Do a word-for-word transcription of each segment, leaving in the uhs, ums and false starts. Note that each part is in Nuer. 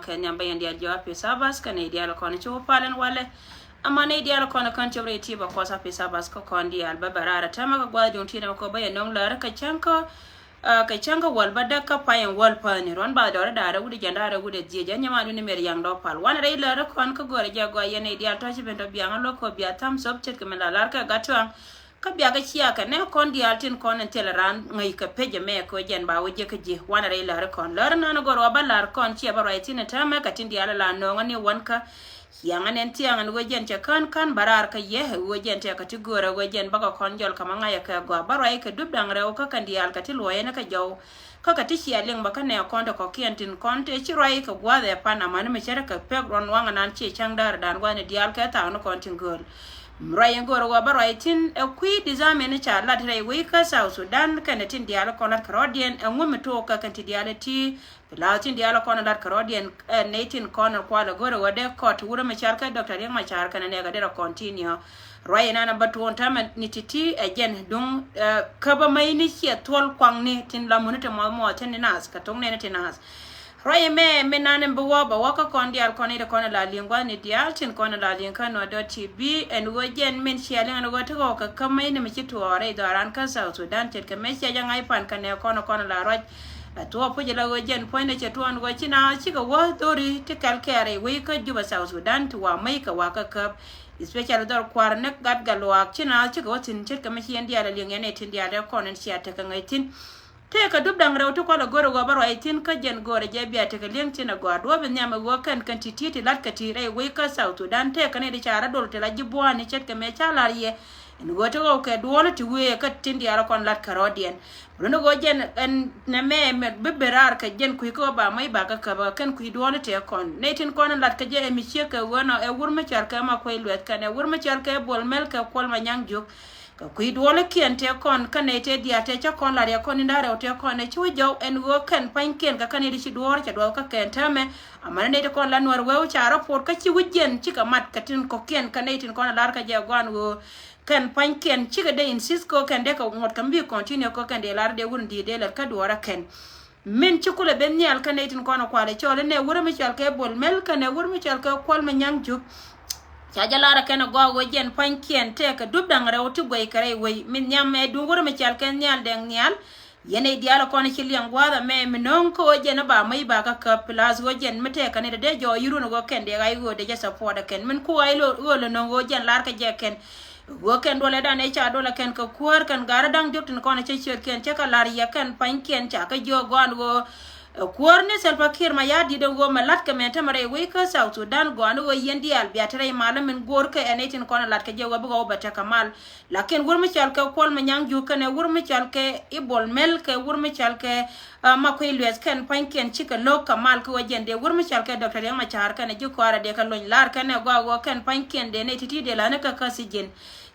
Kɛ nhiam bä yɛn diaal jiɔk a peace Sabbath kɛ nɛy diaal kɔn ci wä pal ɛn walɛ. Ama nɛy diaal kɔn kän cop rɛy ti bä kɔs a peace Sabbath kä kɔn diaal bä bɛ raar a täämɛ kɛ gua̱a̱th duŋ ti nɛmɛ kɔ bä yɛ nöŋ lär kɛ cäŋ kä, ah, kɛ cäŋ kä wäl bä däk kä pay ɛn wäl päni ruɔ̱n bath dɔɔri da̱a̱rɛ wut ɛ jiɛn da̱a̱rɛ wut ɛ dhieec ɛ nyɛman wut ni mɛr yaŋ dɔɔk pal wanɛ rɛy lär kɔn kä go̱rɛ jɛ gɔaa yɛn nɛy diaal tɔ̱ ci ben tɔ biaŋ a luɔk kɔ bia thumbs up ce̱tkɛ min la lar kɛ gat tuaŋ. Kä biakɛ cia kɛ nɛ kɔn diaal tin kɔn in thilɛ raan ŋäc kɛ pec ɛmɛ kɛ wee jɛn ba wee jek kä ji̱ wanɛ rɛy lär kɔn lär nan gör wa bä lar kɔn ciɛ bä ruac thin ɛ täämɛ kɛ tin diaal la nööŋä ni wän kä. Ciaŋä nɛn thiaŋ ɛn wee jɛn cɛ kän kän bä raar kä yɛ ɛ wee jɛn tɛkɛ ti görä wee jɛn bä kɛ kɔn jɔl kä ma ŋa̱cä kɛ gɔaa bä ruac kɛ dup da̱ŋ rɛw kä kɛn diaal kɛ ti luɔ̱c ɛn kä jɔw. Kä kɛ ti cia liŋ bä kä nɛ kɔn ti kɔ̱kiɛn tin kɔn tëë ci ruac kɛ gua̱a̱th ɛ pan amäni mi cärä kɛ pek ruɔ̱n waŋ ɛnan ciɛ cäŋ däär dan gua̱a̱th ni diaal kɛ thaak ni kɔn tin gööl. Ruac in go̱o̱rä wä bä ruac thi̱n ɛ kui̱ disarmament ca lat rɛy wec kä South Sudan kɛnɛ tin diaal kɔn lat kɛ rɔ̱diɛn ɛŋu mi took kä kɛn ti diaal ti. Pi la̱a̱th tin diaal kɔn lat kɛ rɔ̱diɛn ɛ nɛy tin kɔn kualɛ go̱o̱rä wä dee kɔt wurä mi cal kɛ Doctor Riek Machar kɛnɛ nɛɛkɛ derɛ continue. Ruac in an a bä tuɔɔn täämɛ ni ti̱ti̱ ɛ jɛn duŋ ɛ käbä mäcni ciɛ thuɔl kuaŋni tin la muni ti muɔth muɔth tin ni naath kɛ thok nɛɛni ti naath. Ruac ɛmɛ min nan in bi wä bɛ wä kä kɔn diaal kɔn i̱ ti kɔn in la li̱eŋ gua̱thni diaal tin kɔn in la li̱eŋ kä Nuer dot T V ɛn ɣöö jɛn min cia liŋ ɛn ɣöö ti ɣɔw kɛ kämäcni mi ci tuɔɔk rɛy dhɔaaran kä South Sudan ce̱tkɛ mëë cia jɛ ŋa̱c pan kɛ nɛ kɔn kɔn in la ruac. Ɛ thuɔɔk puc in la ɣöö jɛn puɔ̱nydɛ cɛ tuɔɔk ɛn ɣöö ci naath cikɛ wä dho̱ri ti kɛl kɛɛr rɛy wec kä Juba South Sudan ti wa mäc kɛ wa kä käp. Especially dhɔr kua̱r ni gat gat luaak ci naath cikɛ wä thi̱n ce̱tkɛ mi ci yɛn diaal ɛ liŋ yɛn ɛ tin diaal ɛ kɔn in cia tekɛ ŋäc thi̱n. Tëëkɛ dup da̱ŋ rɛw ti kualɛ go̱rɛ ɣöö bä ruac thi̱n kä jɛn go̱rɛ jɛ bia tekɛ li̱eŋ thi̱n ɛ gɔaa duɔ̱ɔ̱p in nhiam ɛ ɣöö kɛn kɛn ti̱ti̱ ti la̱t kɛ ti rɛy wec kä South Sudan tëëkɛ ni ti ca rɔ dol ti la ji̱ bua̱a̱ni ce̱tkɛ mëë ca la̱r yɛ. Ɛn ɣöö ti ɣɔw kɛ duɔ̱ɔ̱li ti wëë kä tin diaal kɔn la̱t kɛ rɔ̱diɛn. Run ɣöö jɛn ɛn nɛmɛ mɛ bi ben raar kɛ jɛn kui̱ kä ɣöö ba mɔc ba kä käp ɛ kɛn kui̱ duɔ̱ɔ̱li tëë kɔn nɛy tin kɔn in la̱t kɛ jɛ ɛ mi ciek kɛ ɣöö nɔ ɛ wur mi cɔal kɛ Makuei Lueth kɛn ɛ wur mi cɔal kɛ Bol Mel kɛ Kuɔl Manyaŋ Juuk. Kɛ kui̱ duɔ̱ɔ̱likiɛn tëë kɔn kä nɛy tëë diaal tëë cä kɔn la̱r yɛ kɔn in da̱rɛw tëë kɔn ɛ ci wä jɔw ɛn ɣöö kɛn pa̱nykiɛn kɛ kä nɛy ti ci duɔ̱ɔ̱r cɛ duɔ̱ɔ̱r kä kɛn täämɛ. Amäni nɛy ti kɔn la Nuäär wee wä ca rɔ puɔt kä ci wä jiɛn cikɛ mat kɛ tin kɔ̱kiɛn kä nɛy tin kɔn a la̱r kä jɛ gua̱a̱n ɣöö kɛn pa̱nykiɛn cikɛ dee insist kɛ ɣöö kɛn dee kɛ ŋuɔ̱t kɛ mi bi continue kɛ ɣöö kɛn dee la̱r dee wur in di̱i̱t dee lät kä duɔ̱ɔ̱r ɛ kɛn. Min ci kulɛ ben nhial kä nɛy tin kɔn kualɛ cɔl inɛ wurɛ mi cɔal kɛ Bol Mel kɛnɛ wurɛ mi cɔal kɛ Kuɔl Manyaŋ Juuk. Ca jɛ lar ɛ kɛn ɛ gɔaa ɣöö jɛn pa̱nykiɛn tɛɛkɛ dup da̱ŋ rɛw ti guɛy kɛ rɛy wec min nhiam ɛ duŋ wurɛ mi cɔal kɛ Nhial Dɛŋ Nhial. Yɛn ɛ diaal ɛ kɔn ci liɛŋ gua̱a̱th ɛmɛ mi no̱o̱ŋ kä ɣöö jɛn ɛ ba mäc ba kä käp plus ɣöö jɛn mi tɛɛkɛ ni dee jɔɔc yirun ɛ ɣöö kɛn dee ɣac ɣöö dee jɛ support ɛ kɛn min ku ɣac ɣöö lɛ no̱o̱ŋ ɣöö jɛn lar kɛ jɛ kɛn. Ɣöö kɛn duɔlɛ dan ëë ca duɔlɛ kɛn kɛ kuäär kɛn ga̱rä da̱ŋ diɔ̱k tin kɔn cä ciötkiɛn cä kɛ la̱r yɛ kɛn pa̱nykiɛn ca kɛ jiök gɔaan ɣöö, ɛ, kuäär ni Salva Kiir Mayardit ɛn ɣöö mɛ la̱t kɛ mɛ tämɛ rɛy wec kä South Sudan gɔaan ɣöö yɛn diaal bia te rɛy mal min go̱o̱r kɛ ɛn ɛ tin kɔn ɛ la̱t kɛ jɛ ɣöö bikɛ wä bɛ tekɛ mal. Lakin wur mi cɔal kɛ Kuɔl Manyaŋ Juuk kɛnɛ wur mi cɔal kɛ Ibol Mel kɛ wur mi cɔal kɛ, ɛ, Makuei Lueth kɛn pa̱nykiɛn cikɛ lo̱k kɛ mal kɛ wä jɛn dee wur mi cɔal kɛ Doctor Riek Machar kɛnɛ ji̱ kɔaarɛ dee kɛ lony la̱r kɛnɛ gɔaa ɣöö kɛn pa̱nykiɛn dee nɛy ti̱ti̱ dee la̱t ni kɛ kä thi̱ji̱n.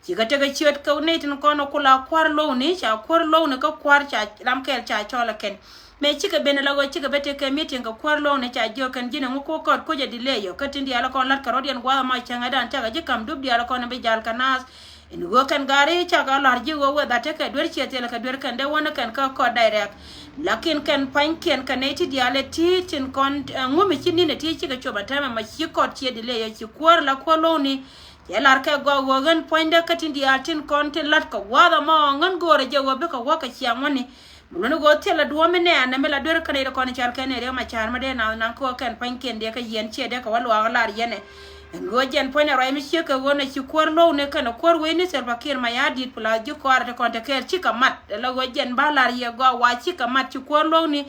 Cikɛ tekɛ ciöt kɛ nɛy tin kɔn ku la kua̱r lo̱wni ca kuäär lo̱wni kä kua̱r ca ram kɛɛl ca cɔl ɛ kɛn. Mëë cikɛ ben ala ɣöö cikɛ ben tekɛ meeting kɛ kuäär lo̱wni ca jiök kɛn ji̱n ɛŋu ku kɔt kucä delay ɔ kä tin diaal kɔn la̱t kɛ rɔ̱diɛn gua̱a̱th ɛmɔ cäŋɛ dan tekɛ ji̱ ka̱m dup diaal kɔn bi jal kɛ naath. Ɛn ɣöö kɛn gaari cakɛ la̱r ji̱ ɣöö whether tekɛ duer ciɛ thilɛ kɛ duer kɛn dee wänä kɛn kä kɔt direct. Lakin kɛn pa̱nykiɛn kɛ nɛy ti diaal ɛ ti tin kɔn, ɛ, ŋumi ci ni̱n ɛ ti cikɛ cop ɛ tɛmɛ ma ci kɔt ciɛ delay ɔ ci kuäär la kuäär lo̱wni. Cɛ lar kɛ gɔaa ɣöö ɣän puɔ̱nydä kä tin diaal tin kɔn tin la̱t kɛ gua̱a̱th ɛmɔ ɣän go̱o̱rɛ jɛ ɣöö bikɛ wä kɛ ciaŋ wäni. Mi luɔ̱ni ɣöö thilɛ duɔ̱ɔ̱p mi nɛɛn nɛmɛ la duer kä nɛy ti kɔn cɔal kɛ nɛy Riek Machar mi dee naath naŋ kä ɣöö kɛn pa̱nykiɛn dee kä yɛn ciɛ dee kɛ wä luaak lar yɛn ɛ. Ɛn ɣöö jɛn puɔ̱nydɛ ruac mi ciek kɛ ɣöö nɛ ci kuäär lo̱wni kɛnɛ kuäär wecni Salva Kiir Mayardit plus ji̱ kɔaarɛ ti kɔn te kɛɛl cikɛ mat ala ɣöö jɛn ba lar yɛ gɔaa wa cikɛ mat ci kuäär lo̱wni.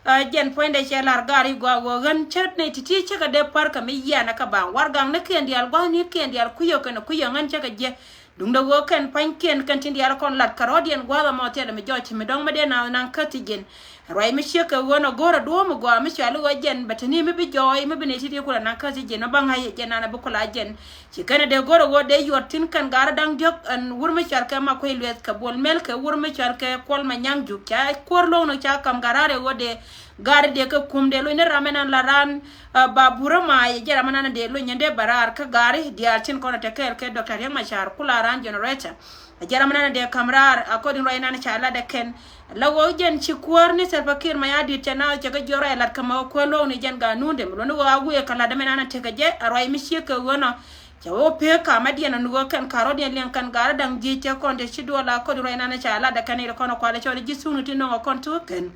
Ɛ, jɛn puɔ̱nydɛ cɛ la̱r gaari gɔaa ɣöö ɣän cä nɛy ti̱ti̱ cä kɛ dee pär kɛ mi yianɛ kä baŋ warɛgaknikiɛn diaal gua̱thnikiɛn diaal kui̱cä kɛnɛ kui̱cä ɣän cä kɛ jiɛ. Duundɛ ɣöö kɛn pa̱nykiɛn kɛn tin diaal kɔn lat kɛ rɔ̱diɛn gua̱a̱th ɛmɔ thilɛ mi jɔɔc mi dɔ̱ŋ mi dee naath naŋ kä thi̱ji̱n. Ruac mi ciek kɛ ɣöö nɔ go̱rɛ duɔ̱ɔ̱p mi gɔaa mi cɔal i̱ ɣöö jɛn bɛ te ni mi bi jɔɔc mi bi nɛy ti̱ti̱ kulɛ naŋ kä thi̱ji̱n mi bä ŋa̱c jɛn nanɛ bi kula jɛn. Ci kɛn ɛ dee go̱r ɛ ɣöö dee yuɔt thi̱n kɛn ga̱rä da̱ŋ diɔ̱k ɛn wur mi cɔal kɛ Makuei Lueth kɛ Bol Mel kɛ wur mi cɔal kɛ Kuɔl Manyaŋ Juuk ca kuäär lo̱wni ca ka̱m ga̱rä rɛw ɣöö dee ga̱rä dee kɛ kum dee lo̱c ni ram ɛn an la raan, ɛ, ba burä ma̱a̱c jɛ ram ɛn an dee lo̱c ni dee bɛ raar kä ga̱rä diaal tin kɔn ɛ te kɛɛl kɛ Doctor Riek Machar kula raan generator. A jɛn ram nan dee kam raar, according ruac nan ca lat ɛ kɛn. La ɣöö jɛn ci kuäär ni Salva Kiir Mayardit cɛ naath cɛ kɛ jiɔr ruac lat kä ma ɣöö kuäär luɔ̱k ni jɛn ganun dee mi luɔ̱ni ɣöö a wi̱i̱ kɛ lat dee mi nan tekɛ jɛ a ruac mi ciek kɛ ɣöö nɔ. Cɛ wä pek kamadiɛn ni ɣöö kɛn karɔ̱diɛn liɛŋ kɛn garä da̱ŋ jiec cɛ kɔn te ci duɔl, according ruac nan ca lat ɛ kɛn i̱ kɔn kualɛ cɔl ji̱ thukni ti nɔŋ ɛ kɔn thuk kɛn.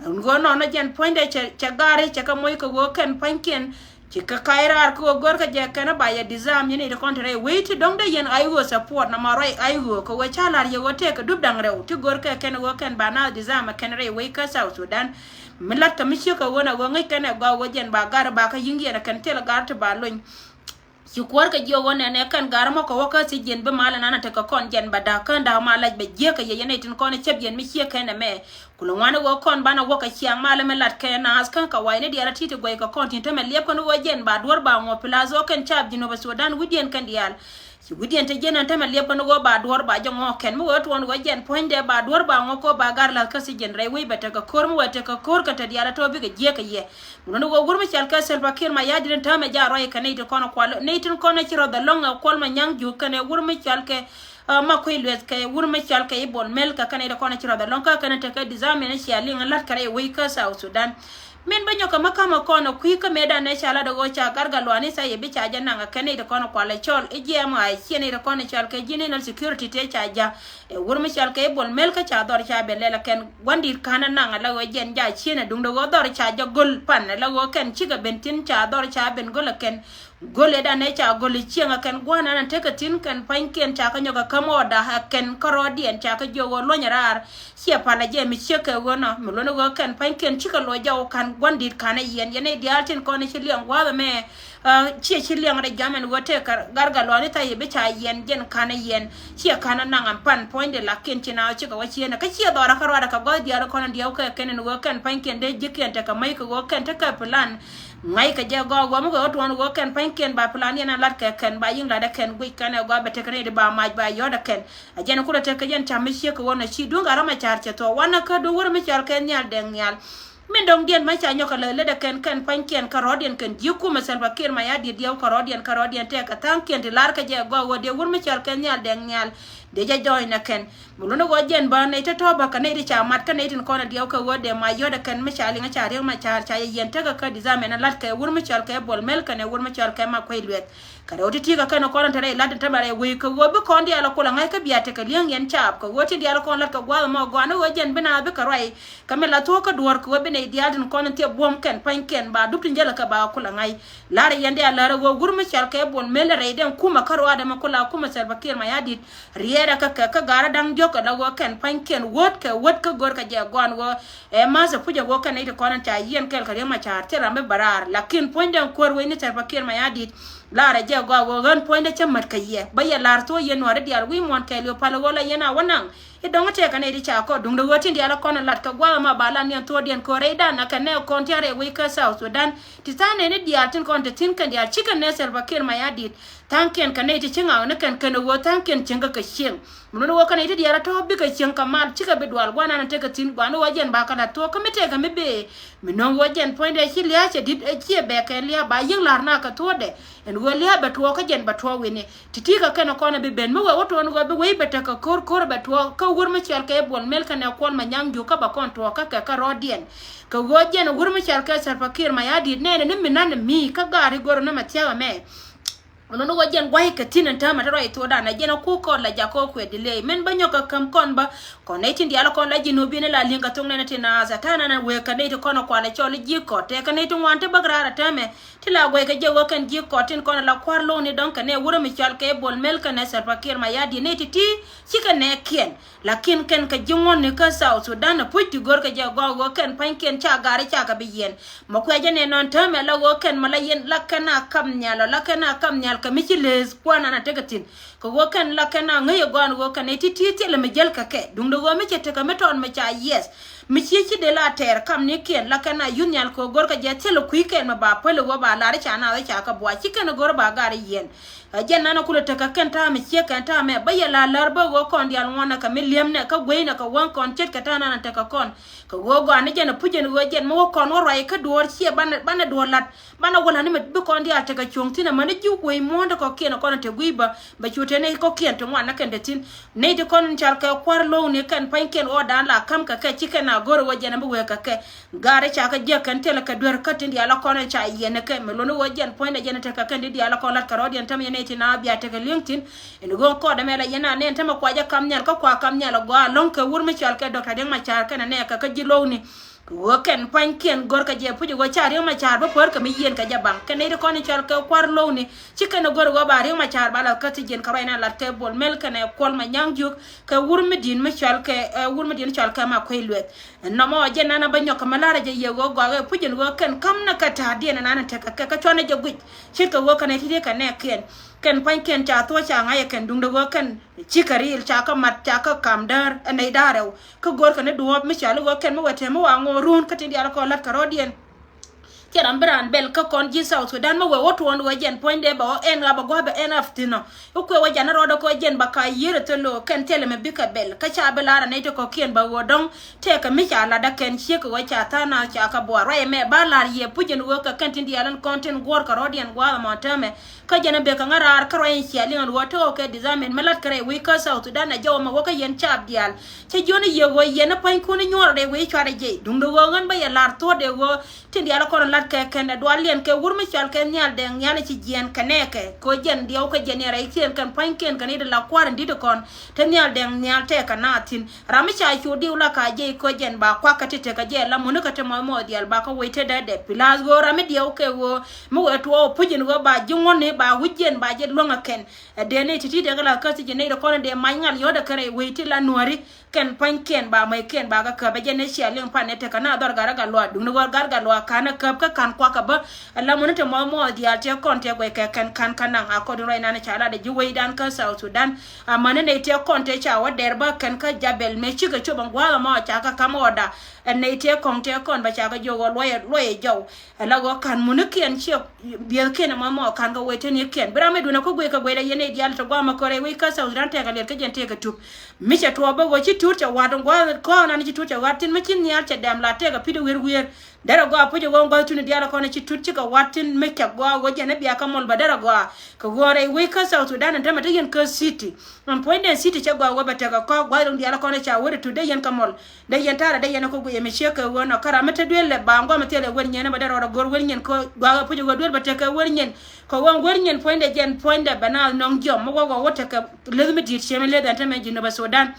Ɣöö nɔnɔ jɛn puɔ̱nydɛ cɛ, cɛ gari cɛ kɛ moc kɛ ɣöö kɛn pua̱nykiɛn. Ci kɛ kac raar kä ɣöö gör kä jɛ kɛn a ba yɛ disarm yɛn i̱ ti kɔn te rɛy wec ti dɔ̱ŋ dee yɛn a i̱ ɣöö support na ma ruac a i̱ ɣöö kɛ ɣöö ca la̱r yɛ ɣöö tëëkɛ dup da̱ŋ rɛw ti gör kɛ kɛn ɣöö kɛn ba naath disarm ɛ kɛn rɛy wec kä South Sudan. Mi la̱t kɛ mi ciek kɛ ɣöö na ɣöö ŋäc kɛn ɛ gɔaa ɣöö jɛn ba gar ba kä yi̱ŋ yɛn ɛ kɛn thil gar ti ba lony. Ci kuäär kɛ jiök ɣöö nɛnɛ kɛn gar mɔ kɛ wä kä thiec yɛn bi mal ɛnan a tekɛ kɔn jɛn ba da̱k kään da̱k ma lac bɛ jiäk kɛ yɛ yɛn i̱ tin kɔn cäp yɛn mi ciek kɛn ɛmɛ. Kulɛ ŋuan i̱ ɣöö kɔn banɛ wä kɛ ciaŋ malɛ mi lat kɛ naath kä kɛ wa̱i̱ni diaal a ti̱ti̱ guɛy kɛ kɔn tin tämɛ liɛp kɛn i̱ ɣöö jɛn ba duɔ̱r ba ŋuɔ̱p pilath ɣöö kɛn caap Jinub Sudan wi̱cdiɛn kɛn diaal. Ci wi̱cdiɛn te jiɛn ɛn tämɛ liɛp kɛn i̱ ɣöö ba duɔ̱r ba jɛ ŋɔ̱ɔ̱k kɛn mi wee tuɔɔn i̱ ɣöö jɛn puɔ̱nydɛ ba duɔ̱r ba ŋɔ̱ɔ̱k kɛ ɣöö ba gar la̱th kä thiec yɛn rɛy wec bɛ tekɛ ko̱r mi wee tekɛ ko̱r kɛn te diaal a tɔ̱ bikɛ jiäk kɛ yɛ. Mun ni wä wur mi cɔal kɛ Salva Kiir Mayardit in täämɛ jaak ruac kɛ nɛy tin kɔn kual, nɛy tin kɔn ci rɔth ɛlɔ̱ŋ ɛ Kuɔl Manyaŋ Juuk kɛnɛ wur mi cɔal kɛ, ah, Makuei Lueth kɛ wur mi cɔal kɛ i̱ Bol Mel kɛ kɛnɛ tin kɔn ci rɔth ɛlɔ̱ŋ kä kɛnɛ tekɛ disarm in cia liŋ in la̱t kɛ rɛy wec kä South Sudan. Min bä nyɔk kɛ mä ka̱mä kɔn ɛ kui̱ kä mëëdan ɛ ca lat ɛ ɣöö ca Garga Luani tha yɛ bi ca jɛ naŋ ɛ kɛnɛ tin kɔn kual ɛ cɔl i̱ jiɛɛm ɣaac ciɛ nɛy tin kɔn cɔal kɛ ji̱ national security tëë ca ja̱. Ɛ wur mi cɔal kɛ i̱ Bol Mel kä ca dhɔr ca ben lɛl ɛ kɛn gua̱ndi̱t ka̱n ɛ naŋ ɛ la ɣöö jɛn ja̱ cien ɛ duŋdɛ ɣöö dhɔr ca jɛ go̱l pan ɛ la ɣöö kɛn cikɛ ben thi̱n ca dhɔr ca ben go̱l ɛ kɛn. Go̱l ɛ dan ɛ ca go̱l ɛ cieŋ ɛ kɛn gua̱n ɛn ɛ tekɛ thi̱n kɛn pa̱nykiɛn ca kɛ nyɔk ɛ käm ɣɔɔda ɛ kɛn kärɔɔdiɛn ca kɛ jiök ɣöö luɔ̱ny ɛ raar. Ciɛ pal ɛ jɛ mi ciek kɛ ɣöö nɔ mi luɔ̱n ɛ ɣöö kɛn pa̱nykiɛn cikɛ loc jɔw ka̱n gua̱ndi̱t ka̱n ɛ yɛn yɛn ɛ diaal tin kɔn ɛ ci liɛŋ gua̱a̱th ɛmɛ. Ah, ciɛ ci liɛŋ rɛ jam ɛn ɣöö tëë kɛ Garga Luani tha̱a̱c i̱ bi ca yɛn jɛn ka̱n ɛ yɛn. Ciɛ ka̱n ɛ naŋ ɛn pan puɔ̱nydɛ lakin ci na cikɛ wä cieen ɛ kä ciɛ dhɔrä kä ruaadɛ kɛ gɔ̱th diaal kɔn ɛn diɛw kɛ kɛn ɛn ɣöö kɛn pa̱nykiɛn dee ji̱kiɛn tekɛ mäc kɛ ɣöö kɛn tekɛ plan. Ŋa̱c kɛ jɛ gɔaa ɣöö mi kɛ ɣöö tuɔɔn ɣöö kɛn pa̱nykiɛn ba plan yɛn ɛn la̱t kɛ kɛn ba yi̱ŋ la̱t ɛ kɛn guic kɛn ɛ gɔaa bɛ tekɛ ni di ba mac ba yɔ̱t ɛ kɛn. Ɛ jɛn kulɛ tekɛ jɛn cam mi ciek kɛ ɣöö nɔ ci duŋ gat rɔ ma ca̱r cɛ thuɔ̱k wanɛ kä duŋ wur mi cɔal kɛ Nhial Dɛŋ Nhial. Min dɔ̱ŋ diɛn ma ca nyɔk kɛ lät lät ɛ kɛn kɛn pa̱nykiɛn kärɔɔdiɛn kɛn ji̱ kumɛ Salva Kiir Mayardit diɛw kärɔɔdiɛn kärɔɔdiɛn tɛk kɛ tha̱a̱ŋkiɛn ti lar kɛ jɛ gɔaa ɣöö dee wur mi cɔal kɛ Nhial Dɛŋ Nhial. Dee jɛ jɔɔny nɛ kɛn mi luni ɣöö jɛn bä nɛy tɔ̱tɔ̱ bä kɛ nɛy ti ca mat kä nɛy tin kɔn ɛ diɛw kɛ ɣöö dee ma yɔ̱t ɛ kɛn mi ca liŋ ca riäk ma ca̱r ca yɛ yɛn tekɛ kä disarm ɛn ɛ la̱t kɛ wur mi cɔal kɛ Bol Mel kɛnɛ wur mi cɔal kɛ Makuei Lueth. Kɛ rɛw ti̱ti̱ kɛ kɛn kɔn te rɛy la̱t in tämɛ rɛy wec kɛ ɣöö bi kɔn diaal ɛ kulɛ ŋa̱c kä bia tekɛ li̱eŋ yɛn caap kɛ ɣöö tin diaal kɔn la̱t kɛ gua̱a̱th ɛmɔ gɔaa ni ɣöö jɛn bi naath bikɛ ruac. Kɛ mi la thuɔ̱k kä duɔ̱ɔ̱r kɛ ɣöö bi nɛy diaal tin kɔn in thiɛ buɔ̱m kɛn pa̱nykiɛn ba dup tin jälɛ kɛ ba kulɛ ŋa̱c. La̱rä yɛn diaal lärä ɣöö wur mi cɔal kɛ Bol Mel rɛy den kumɛ kä ruaadɛ mɛ kula kumɛ Salva Kiir Mayardit. Riɛɛrɛ kä kɛ kä garä da̱ŋ diɔ̱k kɛ la ɣöö kɛn pa̱nykiɛn wät kɛ wät kä gör kɛ jɛ gɔ̱a̱n ɣöö ɛ ma̱th ɛ puc ɛ ɣöö kɛn nɛy ti kɔn in ca yiɛn kɛɛl kɛ Riek Machar thil ram bi bɛ raar. Lakin puɔ̱nydɛn kuäär wecni Salva Kiir Mayardit. Laarɛ jɛ gɔaa ɣöö ɣän puɔ̱nydɛ cä mät kɛ yɛ bä yɛ la̱r thuɔ̱ɔ̱c yɛn nuäärä diaal wi̱i̱ muɔ̱ɔ̱n kɛɛliw pal ɣöö la yɛn a wä naŋ. I̱ dɔ̱ŋ tëëkɛ nɛy ti ca kɔɔr duŋdɛ ɣöö tin diaal kɔn in lat kɛ gua̱a̱th ɛmɔ ba la niɛn thuɔ̱ɔ̱diɛn köör rɛydan ɛ kɛ nɛɛk kɔn tia̱a̱r rɛy wec kä South Sudan. Ti tha̱a̱ŋ nɛy ni diaal tin kɔn te thi̱n kɛn diaal cikɛ nɛɛk Salva Kiir Mayardit. Tha̱a̱ŋkiɛn kɛ nɛy ti ci ŋa̱a̱k ni kɛn kɛn ɣöö tha̱a̱ŋkiɛn cieŋ kɛ kɛ cieŋ. Mi nööŋ ɣöö kɛ nɛy ti diaal a tɔ̱ bikɛ cieŋ kɛ mal cikɛ bi dual gua̱a̱th ɛn tekɛ thi̱n gua̱a̱th ni ɣöö jɛn ba kɛ la̱t thuɔ̱k kä mi tëëkɛ mi bëë. Mi nööŋ ɣöö jɛn puɔ̱nydɛ ci lia̱a̱ cɛ di̱t ɛ ciɛ bɛ kɛ lia̱a̱ ba yi̱ŋ la̱r na kɛ thuɔ̱ɔ̱dɛ. Ɛn ɣöö lia̱a̱ bɛ tuɔɔk kä jɛn bɛ tuɔɔk wi̱ni. Ti̱ti̱ kɛ kɛn kɔn bi ben mi wee wä tuɔɔn ɣöö bi wec bɛ tekɛ ko̱r ko̱r bɛ tuɔɔk kä wur mi cɔal kɛ Bol Mel kɛnɛ Kuɔl Manyaŋ Juuk kä bɛ kɔn tuɔɔk kä kɛ kä rɔɔdiɛn. Kɛ ɣöö jɛn wur mi cɔal kɛ Salva Kiir Mayardit nɛɛnɛ ni mi nan mi kä gaari go̱r ni ma thia̱k ɛmɛ. Ɛn ni wä jɛn gua̱c kɛ thi̱n ɛn täämɛ te ruac thuɔɔdan ɛ jɛn ɛ kuk kɔn la jak kɔn kuɛ delay. Min bä nyɔk kɛ käm kɔn bä kɔn nɛy tin diaal kɔn la ji̱ nubi ni la li̱ŋ kɛ thok nɛn ti naath ɛ ta̱a̱ nan ɛ wëë kɛ nɛy ti kɔn ɛ kual ɛ cɔl ji̱ kɔt tɛɛ kɛ nɛy ti ŋuan ti bäk raar ɛ täämɛ. Ti la guɛc kɛ jɛ wä kɛn ji̱ kɔt tin kɔn ɛ la kua̱r lo̱o̱ŋ ni dɔ̱ŋ kɛ nɛ wurä mi cɔal kɛ Bol Mel kɛnɛ Salva Kiir Mayardit nɛy ti ti. Cikɛ nɛɛkiɛn. Lakin kɛn kɛ ji̱ ŋuɔ̱tni kä South Sudan ɛ puc ti gör kɛ jɛ gɔaa ɣöö kɛn pa̱nykiɛn ca gaari ca kɛ bi yiɛn. Mɛ kuɛ jɛ nɛ nɔn täämɛ la ɣöö kɛn mɛ la yɛn la kɛn a kap nhial ɔ la kɛn a kap nhial kɛ mi ci leeth kuan an a tekɛ thi̱n. Kɛ ɣöö kɛn la kɛn a ŋäc ɛ gɔaa ɛn ɣöö kɛn ɛ ti̱ti̱ thilɛ mi jäl kɛ kɛ duundɛ ɣöö mi cɛ tekɛ mi tɔɔt mi ca yiɛth. Mi ciec ci dee la tɛɛr kamnikiɛn la kɛn a yuth nhial kɛ ɣöö go̱rkɛ jɛ thilɛ kui̱ kɛn mi ba päl ɣöö ba lar i̱ ca naath i̱ ca kɛ buac ci kɛn ɣöö go̱r ba gar i̱ yiɛn. Ɛ jɛn nanɛ kulɛ tekɛ kɛn ta̱a̱ mi ciek kɛn ta̱a̱ mɛ bä yɛ la lär bä ɣöö kɔn diaal ŋuɔ̱nɛ kɛ mi li̱emnɛ kä gueynɛ kɛ wäŋ kɔn ce̱tkɛ ta̱a̱ nanɛ tekɛ kɔn. Kɛ ɣöö gɔaa ni jɛn ɛ puc ɛn ɣöö jɛn mi wä kɔn wä ruac kä duɔ̱ɔ̱r ciɛ banɛ, banɛ duɔ̱ɔ̱r la̱t. Banɛ wä la̱t ni mɛ bi kɔn diaal tekɛ cuɔ̱ŋ thi̱n amäni ji̱ wec muɔ̱ɔ̱ndɛ kɔ̱kiɛn ɛ kɔn ɛ te gui̱i̱ bä. Bɛ cu te nɛy kɔ̱kiɛn ti ŋuan ni kɛn te thi̱n. Nɛy ti kɔn in cɔal kɛ kua̱r lo̱wni kɛn pa̱nykiɛn ɣɔɔdan la ka̱m kɛ kɛ ci kɛn a go̱r ɣöö jɛn a bi wek kɛ kɛ. Gaari ca kɛ jiäk kɛn thilɛ kɛ duer kä tin diaal a kɔn in ca yiɛn kɛ mi lo̱ni ɣöö jɛn puɔ̱nydɛ jɛn tekɛ kɛn ti diaal a kɔn la̱t kɛ rɔ̱diɛn tämɛ yɛn nɛy ti na bia tekɛ li̱eŋ thi̱n. In ɣöö kɔɔdɛ mɛ la yɛn a nɛn tämɛ kua jɛ kam nhial kä kua kam nhial a gɔaa lo̱ŋ kɛ wur mi cɔal kɛ Doctor Riek Machar kɛn a nɛɛkɛ kä ji̱ lo̱wni. Kɛ ɣöö kɛn pa̱nykiɛn gör kɛ jɛ puc ɣöö ca Riek Machar bä pär kɛ mi yieen kɛ jɛ baŋ kɛ nɛy ti kɔn in cɔal kɛ kua̱r lo̱wni. Ci kɛn ɛ gör ɣöö ba Riek Machar ba lath kä thi̱ji̱n kɛ ruac na lat kɛ Bol Mel kɛnɛ Kuɔl Manyaŋ Juuk kɛ wur mi di̱n mi cɔal kɛ, ɛ, wur mi di̱n cɔal kɛ Makuei Lueth. Nɔmɔ jɛ nanɛ bä nyɔk kɛ mi la̱rä jɛ yɛ ɣöö gɔakɛ puc in ɣöö kɛn ka̱m nɛ kɛ ta̱a̱diɛn ɛnan in tekɛ kɛ kä cuanɛ jɛ guic. Ce̱tkɛ ɣöö kɛn ɛ ti̱ti̱ kɛ nɛɛkiɛn. Kɛn pa̱nykiɛn ca thuɔ̱c ca ŋa̱c ɛ kɛn duundɛ ɣöö kɛn cikɛ riil ca kä mat ca kä kam däär ɛ nɛy da̱a̱r rɛw. Kä go̱rkɛ ni duɔ̱ɔ̱p mi cɔal i̱ ɣöö kɛn mi wɛ tɛm mi wa ŋo̱o̱r ruun kä tin diaal kɔn la̱t kɛ rɔ̱diɛn. Thil ram bi raan bɛl kä kɔn ji̱ South Sudan mi wee wä tuɔɔn ɣöö jɛn puɔ̱nydɛ bɛ ɣɔ̱ ɛn ɣa̱ bɛ gua̱a̱ bɛ ɛn ɣa̱ thi̱n ɔ. I̱ kuɛ wä janä rɔɔdɛ kɛ ɣöö jɛn bɛ ka yiër ɛ thil lo̱o̱ kɛn thilɛ mi bikɛ bɛl kä ca bi la̱r ɛ nɛy ti kɔ̱kiɛn bɛ ɣöö dɔ̱ŋ. Tëëkɛ mi ca latdä kɛn ciek kɛ ɣöö ca tha̱a̱ŋ naath ca kɛ buaar ruac ɛmɛ ba la̱r yɛ puc ɛn ɣöö kɛ kɛn tin diaal ɛn kɔn tin guɔ̱ɔ̱r kɛ rɔɔdiɛn gua̱a̱th ɛmɔ täämɛ. Kä jɛn a bek kɛ ŋäraar kä ruac in cia liŋ ɛn ɣöö tekɛ kɛ disarmament mi la̱t kɛ rɛy wec kä South Sudan ɛ jɔw ɛmɛ wä kä yɛn caap diaal. Cä jiɔn i̱ yiëë ɣöö yɛn i̱ pa̱nykuɔn i̱ nyuɔɔr rɛy wec cuarɛ jɛ duundɛ ɣöö ɣän bä yɛ la̱r thuɔ̱ɔ̱dɛ ɣöö tin diaal kɔn la̱t kɛ kɛn ɛ dual liɛn kɛ wur mi cɔal kɛ Nhial Dɛŋ Nhial i̱ ci jiɛɛn kɛ nɛɛkɛ kɛ ɣöö jɛn diɛw kä jɛn yɛn rɛy kiɛn kɛn pa̱nykiɛn kɛn i̱ di la kua̱r in di̱t kɔn. Te Nhial Dɛŋ Nhial tɛɛkɛ naath thi̱n. Ram mi ca cu diw la ka jiɛc kɛ ɣöö jɛn ba kuak kä ti tekɛ jɛ la munikɛ ti mɔth mɔth diaal ba kä wec te dee dee pilath ɣöö ram mi diɛw kɛ ɣöö mi wee tuɔɔk puc in ɣöö ba ji̱ ŋuɔ̱tni ba wi̱c jɛn ba jɛ luäŋ ɛ kɛn. Ɛ dee nɛy ti̱ti̱ dee kɛ la käth ti ji̱ nɛy dee kɔn in dee mac ŋal yɔ̱t ɛ kɛ rɛy wec ti la nuääri. Kɛn pa̱nykiɛn ba mɛykiɛn ba kɛ käp ɛ jɛn nɛ cia liŋ pan nɛ tekɛ na dhɔr gat rɛ gat luaak duŋni ɣöö gat gat luaak ka̱n ɛ käp kä ka̱n kuak kɛ bä. Ɛ la muni ti mɔth mɔth diaal tëë kɔn tëë guɛc kɛ kɛn ka̱n kä naŋ a kɔn in ruac nan ca lat ɛ ji̱ wecdan kä South Sudan. Amäni nɛy tëë kɔn tëë ca wä dɛr bä kɛn kä Jabɛl mëë cikɛ cop ɛn gua̱a̱th ɛmɔ ca kɛ ka̱m ɣɔda. Ɛ nɛy tëë kɔn tëë kɔn bä ca kɛ jiök ɣöö luɔyɛ luɔyɛ jɔw. Ɛ la ɣöö ka̱n munikiɛn ciɛ biɛthkiɛn ɛmɔ mɔ ka̱n kɛ wec tenikiɛn bi ram mi duunɛ kä guic kɛ guicdɛ yɛn i̱ diaal ti gua̱a̱mɛ kɔrɛ wec kä South Sudan tɛkɛ liɛt kä jɛn tëëkɛ tup. Mi cɛ tuɔɔk bä ɣöö ci tuut cɛ wa̱t in gua̱a̱th kɔn an ci tuut cɛ wa̱t thi̱n mi ci nhial cɛ dɛm la tɛkɛ pi̱t wier wier. Derɛ gɔaa puc ɛ ɣöö gua̱a̱th tuni diaal kɔn ci tuut cikɛ wa̱t thi̱n mi cɛ gɔaa ɣöö jɛn i̱ bia kä mɔl bä derɛ gɔaa. Kɛ ɣöö rɛy wec kä South Sudan ɛn tämɛ te yɛn kä city. Ɛn puɔ̱nydɛ city cɛ gɔaa ɣöö bɛ tekɛ kɔk gua̱a̱th in diaal kɔn ca wä ti tuut dee yɛn kä mɔl. Dee yɛn ta̱rɛ dee yɛn kä guic ɛmɛ ciek kɛ ɣöö nɔ kä ram mi te duel lɛ ba ŋuam thilɛ wer nyin ɛmɛ dee rɔɔdɛ go̱r wer nyin kä gua̱a̱k ɛ puc ɣöö duel bɛ tek kɛ wer nyin. Kɛ ɣöö wer nyin puɔ̱nydɛ jɛn puɔ̱nydɛ bɛ naath nɔŋ jiɔm mi wä wä wä tek kɛ leth mi di̱i̱t ciɛ mi leth ɛn te mɛ Jinub Sudan.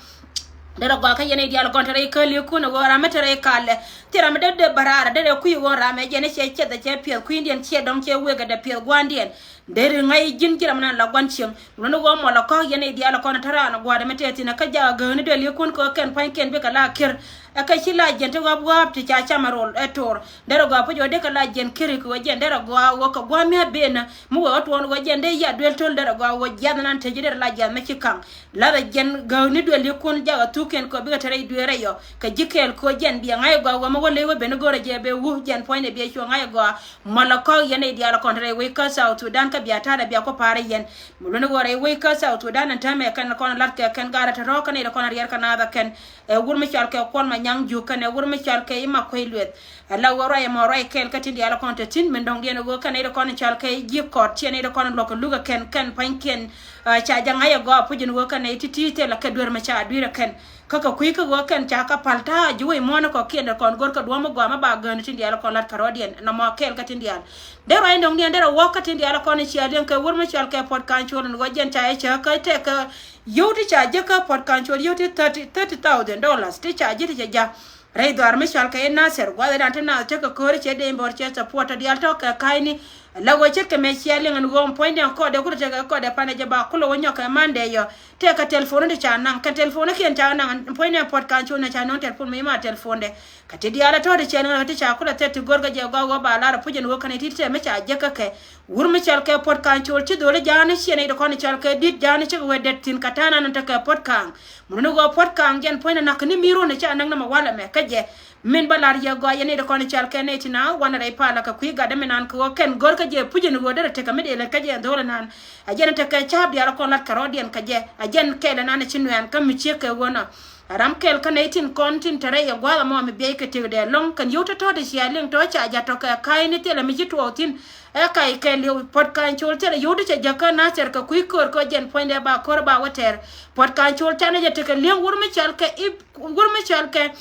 Dee rɔ gɔaa kä yɛn i̱ diaal gɔn te rɛy käliäkun ɛ ɣöö ram mi te rɛy kalɛ. Thil ram mi dee dee bä raar ɛ dee rɛ kui̱ ɣöö ram ɛ jɛn i̱ ciɛ ciɛth ɛ ciɛ piɛth kui̱ndiɛn ciɛ dɔ̱ŋ ciɛ wek ɛ dee piɛth gua̱a̱ndiɛn. Deri ŋa̱c ji̱n ji̱ ram nan la gua̱n cieŋ. Wulä ni ɣöö mɔlɔ kɔ̱k yɛn i̱ diaal kɔn te raan gua̱a̱r ɛmɛ tɛth thi̱n ɛ kä jaak gääkni duel yikun kɛ kɛn pa̱nykiɛn bikɛ la kiɛr. Ɛ kä ci la jiɛn ti ɣɔ̱p ɣɔ̱ɔ̱p ti ca cam ɛ rol ɛ to̱r. Derɛ gɔaa puc ɣöö dee kɛ la jiɛn kiɛr kɛ ɣöö jiɛn derɛ gɔaa ɣöö kɛ gua̱a̱r mi a ben ɛ. Mi wëë ɣä tuɔɔn ɣöö jiɛn dee ya duel to̱l derɛ gɔaa ɣöö jiath nan te ji̱ derɛ la jiath mi ci kaŋ. Lathɛ jiɛn gääkni duel yikun jaak ɛ thukiɛn kɛ bikɛ te rɛy dueer ɛ yɔ. Kɛ ji̱ kɛɛl kɛ ɣöö jiɛn biɛ ŋa̱c ɛ gɔaa ɣöö mi wä ley wä ben i̱ go̱rɛ jɛ bee wä jiɛn puɔ̱nydɛ biɛ cuɔ ŋa̱c ɛ gɔaa. Mɔlɔ kɔ̱k yɛn i̱ diaal kɔn te rɛy wec kä South Sudan kä bia ta̱a̱dɛ bia kɔ pa̱a̱r i̱ yɛn. Mi luɔ̱ni ɣöö rɛy wec kä South Sudan ɛn täämɛ kɛn kɔn la̱t kɛ kɛn gaat ɛ te rɔ̱ɔ̱k kɛn i̱ te kɔn riɛr kɛ naath ɛ kɛn. Ɛ wur mi cɔal kɛ Kuɔl Manyaŋ Juuk kɛn ɛ wur mi cɔal kɛ i̱ Makuei Lueth. Ɛ la ɣöö ruac ɛmɔ ruac kɛɛl kä tin diaal kɔn te thi̱n min dɔ̱ŋ diɛn ɛ ɣöö kɛn i̱ te kɔn cɔal kɛ i̱ ji̱ kɔt ciɛn i̱ te kɔn luɔ̱k kɛ luk ɛ kɛn kɛn pa̱nykiɛn. Ca jɛ ŋa̱c ɛ gɔaa puc in ɣöö kɛn ɛ i̱ ti̱ti̱ thilɛ kɛ duer mi ca dui̱r ɛ kɛn. Kä kɛ kui̱ kä ɣöö kɛn ca kɛ pal ta̱a̱ ji̱ wec muɔ̱ɔ̱n kɔ̱kiɛn dee kɔn go̱r kɛ duɔ̱ɔ̱m mi gɔaa mi ba gäär ni tin diaal kɔn la̱t kärɔɔdiɛn nɔmɔ kɛɛl kä tin diaal. Dee ruac in dɔ̱ŋdiɛn derɛ wäk kä tin diaal kɔn i̱ cia liɛŋ kɛ wur mi cɔal kɛ Puɔt Ka̱ŋ Cuɔl in ɣöö jɛn ca jɛ cä kä tɛk kä yio̱w ti ca ji̱ kä Puɔt Ka̱ŋ Cuɔl yio̱w ti thirty, thirty thousand dollars ti ca ji̱ ti cɛ ja̱. Rɛy dhɔaar mi cɔal kɛ i̱ Nathɛr gua̱thdan ti naath tekɛ kööri cɛ dee in bɔr cɛ support tɔ diaal tɔ̱ kɛ ka̱cni. La ɣöö ce̱tkɛ mëë cia liŋ ɛn ɣöö puɔ̱nydɛ kɔɔdɛ kulɛ tekɛ kɔɔdɛ panɛ jɛ ba kulɛ wä nyɔk kɛ Mandɛ yɔ. Tëëkɛ telephone ti ca naŋ, kɛ telephone kiɛn ca naŋ, puɔ̱nydɛ Port Kanchol nɛ ca nöŋ telephone mi ma telephone dɛ. Kɛ ti diaal ɛ tɔ̱ ti cia liŋ kɛ ti ca kulɛ thɛt ti görkɛ jɛ gɔaa ɣöö ba lar ɛ puc ɛn ɣöö kɛn iti ti tɛmɛ ca jek kä kɛ. Wur mi cɔal kɛ Port Kanchol ci dholi ja̱a̱ni ciɛ nɛy ti kɔn cɔal kɛ di̱t ja̱a̱ni cikɛ wee det thi̱n kɛ ta̱a̱ nan tekɛ Port Kang. Mun ni ɣöö Port Kang jɛn puɔ̱nydɛ na̱k ni mi ruɔ̱n ca naŋ ni mɛ walɛ mɛ kä jɛ. Min bä lar yɛ gɔaa yɛn nɛy ti kɔn cɔal kɛ nɛy ti na wanɛ rɛy palä kɛ kui̱ gatdä mi nan kɛ ɣöö kɛn görkɛ jɛ puc in ɣöö derɛ tekɛ mi dee lät kä jɛ dholi nan. A jɛn tekɛ ca̱a̱p diaal kɔn lat kɛ rɔɔdiɛn kɛ jɛ. A jɛn kɛɛl nan ci nuɛɛn kä mi ciek kɛ ɣöö nɔ. A ram kɛl kä nɛy tin kɔn tin te rɛy yɛ gua̱a̱th ɛmɔ mi biɛy kɛ tëkdɛ lɔ̱ŋ kɛn yio̱w tɔ̱tɔ̱ ti cia liŋ tɔ̱ ca ja̱t tɔ̱ kɛ ka̱a̱cni thilɛ mi ci tuɔɔk thi̱n. Ɛ kac kɛl yio̱w Port Kanchol thilɛ yio̱w ti cɛ jäk kä Nathir kɛ kui̱ köör kɛ jɛn puɔ̱nydɛ ba ko̱r ba wä tɛɛr. Port Kanchol canɛ jɛ tekɛ li̱eŋ wur mi cɔal kɛ ip wur mi cɔal kɛ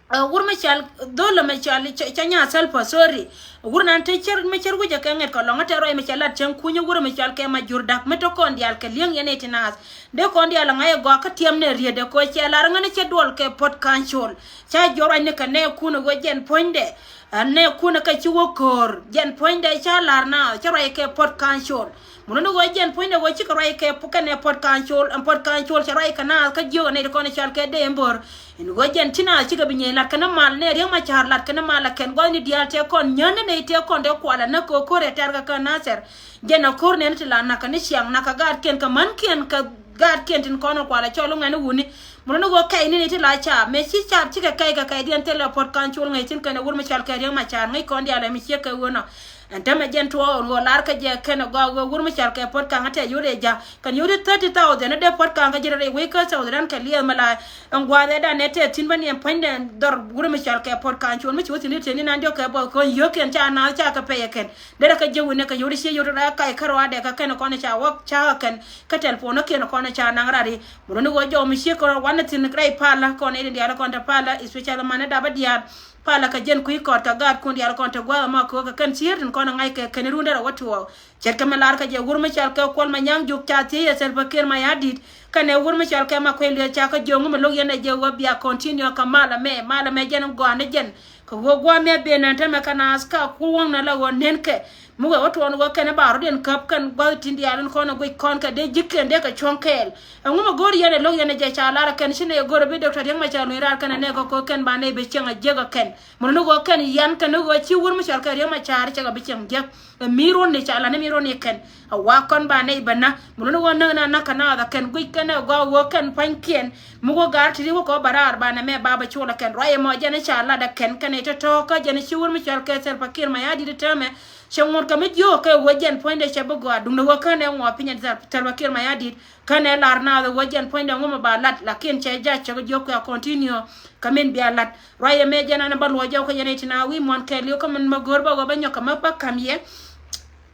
Ɛ, wur mi cɔal dhol mi cɔal ca nya Salva, sorry. Wur nan te cär mi cär wi̱cɛ kɛ ŋet kɛ lɔŋ ɛ tɛr ruac mi cɛ lat cäŋ kunyä wur mi cɔal kɛ ma jur dak mi te kɔn diaal kɛ li̱eŋ yɛn ɛ ti naath. Dee kɔn diaal ŋa̱c ɛ gɔaa kä tiɛm nɛ riet ɛ kɔ cɛ lar ŋän cɛ duɔl kɛ Port Kanchol. Ca jiɔr ruac ni kɛ nɛ kun ɛ ɣöö jɛn puɔ̱nydɛ. Ɛ nɛ kun ɛ kɛ ci wä köör jɛn puɔ̱nydɛ ca lar naath cä ruac kɛ Port Kanchol. Mun ni ɣöö jɛn puɔ̱nydɛ ɣöö cikɛ ruac kɛ kɛnɛ Port Kanchol ɛn Port Kanchol cɛ ruac kɛ naath kä jiök ɛ nɛy ti kɔn cɔal kɛ dee mbör. Ɛn ɣöö jɛn ci naath cikɛ bi nyieeny lat kɛn mal nɛ Riek Machar lat kɛn mal ɛ kɛn gua̱thni diaal tëë kɔn nyänä nɛy tëë kɔn dee kualɛ näk kɛ ɣöö ko̱r ɛ tɛ̈r kɛ kä Nathir. Jɛn ɛ ko̱r nɛn ti la nakä ni ciaŋ nakä gaatkiɛn kɛ mänkiɛn kɛ gaatkiɛn tin kɔn ɛ kualɛ cɔl ŋɛn i̱ wuni. Mun ni ɣöö kɛy ni ni ti la caap mëë ci caap cikɛ kɛy kɛ kɛydiɛn thilɛ Port Kanchol ŋäc thi̱n kɛn ɛ wur mi cɔal kɛ Riek Machar ŋäc kɔn diaal ɛ mi ciek kɛ ɣöö nɔ. Ɛn tämɛ jɛn tuɔɔk ɛn ɣöö lar kä jɛ kɛn ɛ gɔaa ɣöö wur mi cɔal kɛ Port Kang ɛ tɛ̈ yot ɛ ja̱. Kɛn yio̱w ti thirty thousand ni dee Port Kang kä ji̱ rɛy wec kä South Sudan kɛ liɛth mi la ɛn gua̱a̱th ɛ dan ɛ tɛth thi̱n bä ni ɛn puɔ̱nydɛ dhɔr wur mi cɔal kɛ Port Kang cuɔ̱n mi ci wä thi̱n ti teni nan diɔ̱k kɛ bä kɔn yio̱kiɛn ca naath ca kɛ pɛy ɛ kɛn. Derɛ kɛ ji̱ wi̱n ni kɛ yio̱w ti ciɛ yio̱w ti rɛy kac kä ruaadɛ kɛ kɛn kɔn ca wä ca kɛ kɛn kä telephone kiɛn kɔn ca naŋ rat i̱. Murä ni ɣöö jɔw mi ciek kɔn wanɛ thi̱n rɛy palä kɔn ɛ din diaal kɔn te palä especially manɛ dapä diaal. Palä kɛ jɛn kui̱ kɔt kɛ gaatkun diaal kɔn te gua̱a̱th ɛmɔ kɛ ɣöö kɛ kɛn cier tin kɔn ɛ ŋa̱c kɛ kɛn rundɛ rɛ wä tuɔɔk. Ce̱tkɛ mi lar kä jɛ wur mi cɔal kɛ Kuɔl Manyaŋ Juuk ca thiec ɛ Salva Kiir Mayardit. Kɛnɛ wur mi cɔal kɛ Makuei Lueth ca kä jiök ŋu mi lo̱k yɛn ɛ jɛ ɣöö bia continue kɛ mal ɛmɛ, mal ɛmɛ jɛn gɔaa ni jɛn. Kɛ ɣöö gua̱a̱th mi a ben nän tämɛ kɛ naath ka ku wäŋnɛ la ɣöö nenkɛ. Mi wee wä tuɔɔn ɣöö kɛn ɛ ba rɔ̱diɛn käp kɛn gua̱th tin diaal in kɔn ɛ guic kɔn kɛ dee ji̱kiɛn dee kɛ cuɔ̱ŋ kɛɛl. Ɛŋu mi go̱o̱r yɛn ɛ lo̱k yɛn ɛ jɛ ca lar ɛ kɛn ci nɛy ɛ go̱o̱r ɛ bi Doctor Riek Machar luny raar kɛn ɛ nɛɛk kɛ ko̱ kɛn ba nɛy bi cieŋ ɛ jiäk ɛ kɛn. Mun ni ɣöö kɛn yan kɛn ni ɣöö ci wur mi cɔal kɛ Riek Machar cɛ kɛ bi cieŋ jiäk. Ɛ mi ruɔ̱n ni ca la ni mi ruɔ̱n ni kɛn. Ɛ wa kɔn ba nɛy bä na. Mun ni ɣöö näk na näk kɛ naath ɛ kɛn guic kɛn ɛ gɔaa ɣöö kɛn pua̱nykiɛn. Mi wä gaar ti ri wä kɔ bä raar ba nɛ mɛ ba bä col ɛ kɛn. Ruac ɛmɔ jɛn ca lat ɛ kɛn kɛn ɛ tɔ̱tɔ̱ kä jɛn ci wur mi cɔal kɛ Salva Kiir Mayardit täämɛ. Cɛ ŋot kɛ mi jiök kɛ ɣöö jɛn puɔ̱nydɛ cɛ bi gɔaa duundɛ ɣöö känɛ ŋuɔ piny ɛ Salva Kiir Mayardit. Känɛ lar naath ɛ ɣöö jɛn puɔ̱nydɛ ŋu mi ba lat, lakin cɛ jac cɛ kɛ jiök kɛ a continue kɛ min bia lat. Ruac ɛmɛ jɛn an ba luɔc jɔw kä yɛn ɛ ti na wi̱i̱ muɔ̱n kɛɛliw kä min ma go̱o̱r bä ɣöö bä nyɔk kɛ ma bä ka̱m yɛ.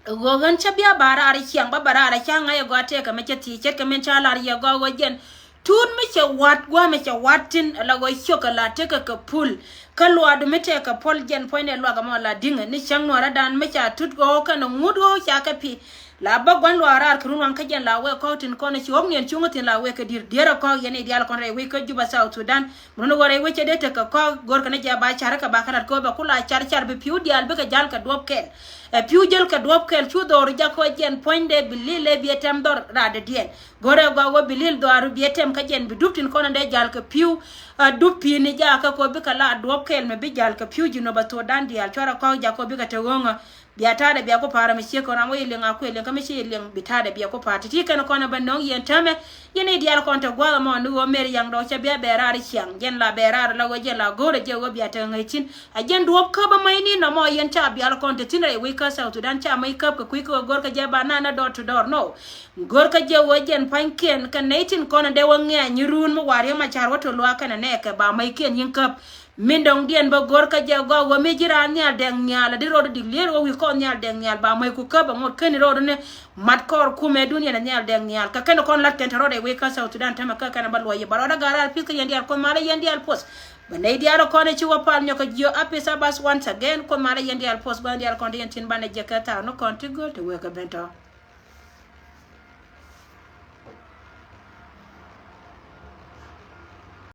Ɣöö ɣän cä bia ba raar ciaŋ bä bä raar ca ŋa̱c ɛ gɔaa tëëkɛ mi cä thiec ce̱tkɛ min ca lar yɛ gɔaa ɣöö jɛn. Tut mi cɛ wa̱t gua̱a̱ mi cɛ wa̱t tin ala ɣöö ciök ala tekɛ kɛ pul. Kä luaadu mi tekɛ puɔl jɛn puɔ̱nydɛ luak ɛmɔ la di̱ŋɛ ni cäŋ nuɔɔrädan mi ca tut ɣɔw kɛnɛ ŋut ɣɔw ca kɛ pi̱. La bä gua̱n luaak raar kɛ run waŋ kä jɛn la wek kɔk tin kɔn ci ɣɔk niɛn cuŋä thi̱n la wek kɛ di̱r diɛɛr ɛ kɔk yɛn i̱ diaal kɔn rɛy wec kä Juba South Sudan. Mun ni ɣöö rɛy wec cɛ dee tekɛ kɔk go̱rkɛ ni jɛ ba car kɛ ba kä lat kɛ ɣöö bɛ ku la car car bi pi̱w diaal bikɛ ja̱l kɛ duɔ̱p kɛl. Ɛ pi̱w jäl kɛ duɔ̱p kɛl cu dhɔr jak kɛ ɣöö jɛn puɔ̱nydɛ bi lil ɛ bi ɛ tɛm dhɔr raadädiɛn. Go̱rɛ gɔaa ɣöö bi lil dhɔaaru bi ɛ tɛm kä jɛn bi dup tin kɔn in dee ja̱l kɛ pi̱w. Ɛ dup pi̱i̱ni jakä kɛ ɣöö bikɛ la duɔ̱p kɛl mɛ bi ja̱l kɛ pi̱w ji̱ nopɛ thok dan diaal cuarɛ kɔk jak kɛ ɣöö bikɛ te ɣöŋä. Bia ta̱a̱dɛ bia ku pa̱a̱r mi ciek kɔn ram wä yɛ liŋ a kuɛ liŋ kä mi ci yɛ liŋ bi ta̱a̱dɛ bia ku pa̱a̱r ti̱ti̱ kɛn kɔn ɛ bä nöŋ yɛn täämɛ. Yɛn i̱ diaal kɔn te gua̱a̱th ɛmɔ ni ɣöö mer ya̱ŋ dɔɔk cɛ bia bɛ raar i̱ ciaŋ jɛn la bɛ raar la ɣöö jɛn la go̱o̱rɛ jɛ ɣöö bia te ŋäc thi̱n. A jɛn duɔ̱ɔ̱p käp ɛmɔ i̱ ni nɔmɔ yɛn ca bial kɔn te thi̱n rɛy wec kä South Sudan ca mäc käp kɛ kui̱ kä ɣöö go̱o̱r kä jɛ ba na na door to door no. Go̱o̱r kä jɛ ɣöö jɛn pa̱nykiɛn kɛ nɛy tin kɔn in dee wä ŋɛ̈ny i̱ ruun mi wa̱a̱ Riek Machar wä to luaak kɛnɛ nɛɛkɛ ba mäckiɛn yɛn käp. Min dɔ̱ŋ diɛn bä go̱r kä jɛ gɔaa ɣöö mi ji̱ raan nhial dɛŋ nhial a di rɔɔdu dik lier ɣöö wi̱i̱ kɔn nhial dɛŋ nhial ba mäc ku käp a ŋot keni rɔɔdu ni mat kɔr kumɛ dun yɛn a nhial dɛŋ nhial. Kä keni kɔn lat kɛn te rɔɔdɛ wec kä South Sudan tämɛ kä kɛn a bä luɔc yɛ bä rɔɔdɛ ga̱r raar pi̱th kä yɛn diaal Kuoth malä yɛn diaal puɔth. Bä nɛy diaal kɔn i̱ ci wä pal nyɔk kä jiö a pi̱th a bas once again Kuoth malä yɛn diaal puɔth gua̱n diaal kɔn ti yɛn tin banɛ jɛ kɛ thaak ni kɔn ti göl ti wek kɛ ben tɔ.